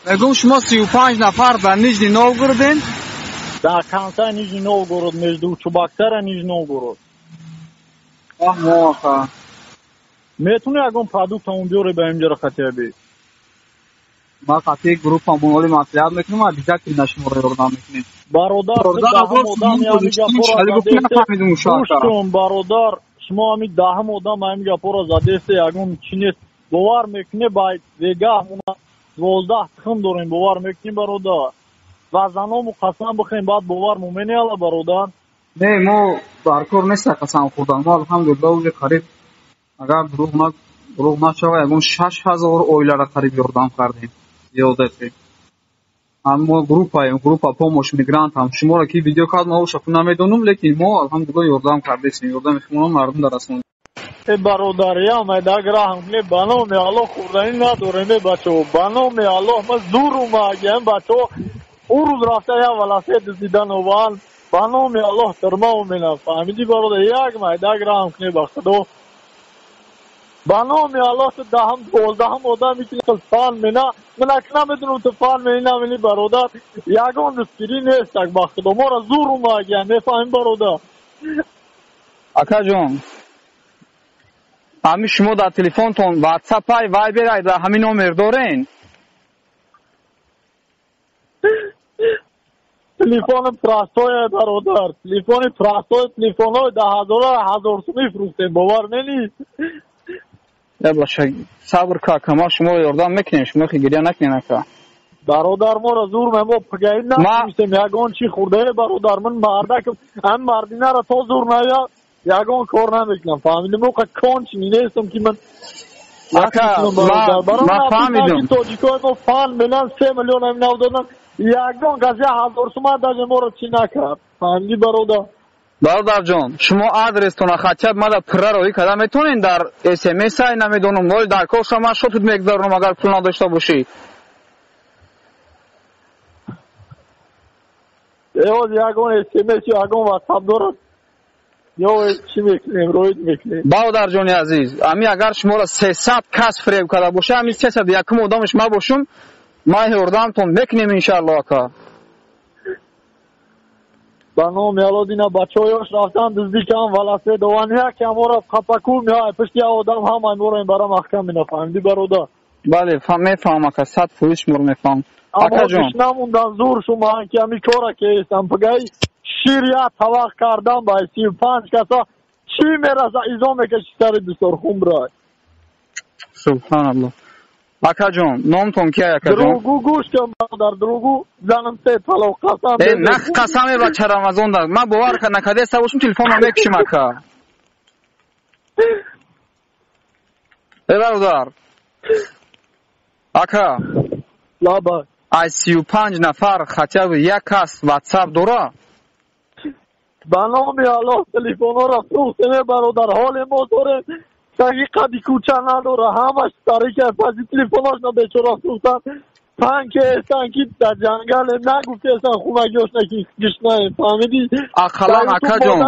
Мегӯм, шумо 35 нафар дар Нижний Новгороден? Дар конца Нижний Новгород, между Чебоксар и Нижний Новгород. Фаҳмо, ака. Метуни ягон продуктамон биёре ба инҷара хотя бы? Ма қатъи группамон оли маслиҳат мекунем, обязательно шуморо ёрдам мекунем. Бародар, даҳум, бародар, шумо ҳами даҳум одам ҳами гапора задесте, ягон чи нест. Бовар мекунӣ, ба вегаҳ 12 тухм дорем, бовар мекунӣ, бародар? Ва заному қасам бихӯрем, баъд бовар мумени ала, бародар? Не, мо дар кор неста қасам хӯрдан. Мо, алҳамдулилла, уже қариб, агар дурӯғ нашава, ягон 6000 оилара қариб ёрдам кардем. Зиёдате. Мо группаем, группа помощь мигрантам. Шуморо ки видео кард, ма ошаку намедонам, лекин мо, алҳамдулилла, ёрдам кардесем. Ёрдами худмон мардум дарасондем. Э, бародар, ямайдаг раҳм кунед, ба номи Аллоҳ, хӯрданӣ надорем, э, бачаҳо, ба номи Аллоҳ, ма зур омадем, бачаҳо, ӯ рӯз рафта як велосипед дуздидан ованд, ба номи Аллоҳ, тирма омедам, фаҳмидӣ, бародар? Як майдаг раҳм кунед, ба худо, ба номи Аллоҳ, ту даҳум 12-ум одаме ки фан мена, ман ак намедонам, ту фан мени намени, бародар, ягон дастгирӣ нестак, ба худо, моро зур омадем, мефаҳмӣ, бародар? Акаҷон, ҳамин шумо дар телефонтон ватсапай, вайберай, дар ҳамин номер дорен? Телефони простое, бародар, телефони простой, телефонҳои даҳазора ҳазор сумӣ фурӯхтем, бовар менӣ? Я баша, сабр ка, ака, ма шуморо ёрдам мекунем, шумо хи гиря накунед, ака. Бародар, моро зур, мо пагаи натунистем ягон чӣ хӯрдае, бародар, ман мардакам, ҳам мардинара то зур ная ягон кор намекунам, фаҳмидӣ? Мо кончини нестам ки ман Ака, ма фаҳмидум. Тоҷикои мо фан мелан, 3 миллион ҳам нав додан, ягон кас як ҳазор сума даже моро чӣ накард, фаҳмидӣ, бародар? Бародарҷон, шумо адрестона хотя бы мада пурра роҳӣ карда метавонед дар смс ай, намедонам, оли дар кор шума ман шотут мегузаронам, агар пул надошта бошӣ. Эоз ягон смс ё ягон ватсап дорад, ё чӣ мекунем, роид мекунем. Бародарҷони азиз, ами агар шуморо 300 кас фиреб карда боша, ами 301-ум одамаш ма бошум, ман ёрдамтон мекунем, иншаалло, ака. Ба номи Алло, дина бачаҳоёш рафтан дуздӣ кан, велосипед ован, якам ора қапаку меояд пушти як одам, ҳамаи моро ин бара маҳкам мена, фаҳмидӣ, бародар? Бале, мефаҳмам, ака, 100% шуморо мефаҳмам, акаҷон. Намондан зур шумоан ки ҳами кора кестам, пагаи шир як тавақ кардан ба 35 каса чӣ мераса, изо мекаши сари дусторхун брай. Субҳаналло. Акаҷон, номтон кия, акаҷон? Дурӯғгӯ, гӯш кун, бародар, дурӯғгӯ, занам се талоқ, қасам. Э, нах, қасаме бача, Рамазон да ман бовар накардаеста бошум, телефонро мекушим, ака. Э, бародар, ака. Лаба. Аз 35 нафар хотя бы як кас ватсап дора? Ба номи Аллоҳ, телефонҳоро фурӯхтем, бародар, ҳоле мо дорем, таги қади кӯча надора, ҳамаш тарика паси телефоношна бечора фурӯхтан, панкестан ки дар ҷангале нагуфтестан, хунагиошна ки гишнаем, фаҳмидӣ? Ақаллан, акаҷон,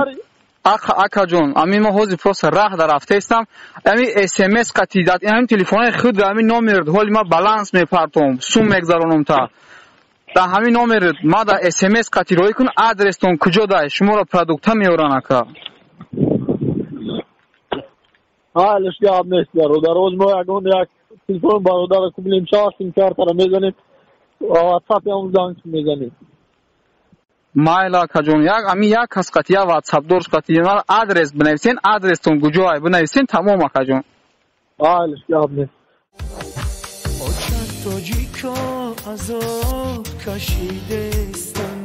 акаҷон, ами мо ҳозир просто раҳ дар рафтаистам, ами смс қати ҳамин телефонои худ, ҳамин номер, ҳоли ма баланс мепартом, сум мегзаронам, та дар ҳамин номер ма дар смс қати роҳӣ кун, адрестон куҷо дай, шуморо продукта меоран, ака. Ҳалиш гап нест, бародар, оз мо ягон як телефон бародара кублем, шава сим картара мезанем, ватсап ям занг мезанем. Майла, акаҷон, як ами як кас қати як ватсап дорш қати адрес бинависен, адрестон куҷо ай бинависен, тамом, акаҷон. Ҳалиш гап нест. Тоҷико азоб кашидестан,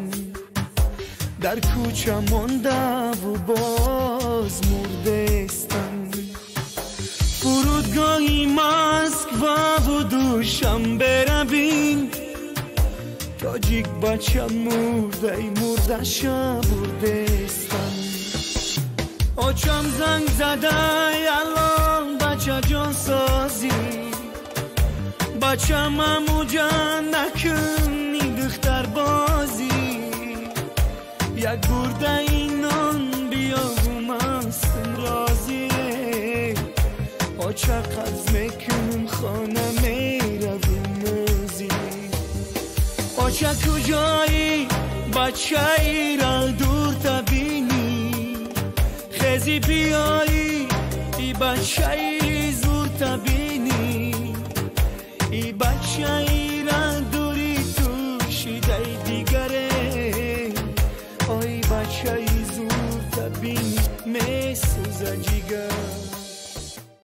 дар кӯча мондаву боз мурдестан, фурудгоҳи Москваву Душанбера бин, тоҷик бача мурдай, мурдаша бурдестан. Очам занг задай: «Алло, бачаҷон, созӣ? Бача, мамуҷан, накунӣ духтарбозӣ, як бурдаи нон биёву мастум розӣ. Оча, қарз мекунам, хона меравим мӯзӣ». Оча куҷоӣ, бачаира дурта бинӣ, хези биёӣ, и бачаи зурта бинӣ, и бачаира дури ту шидаи дигаре, ой бачаи.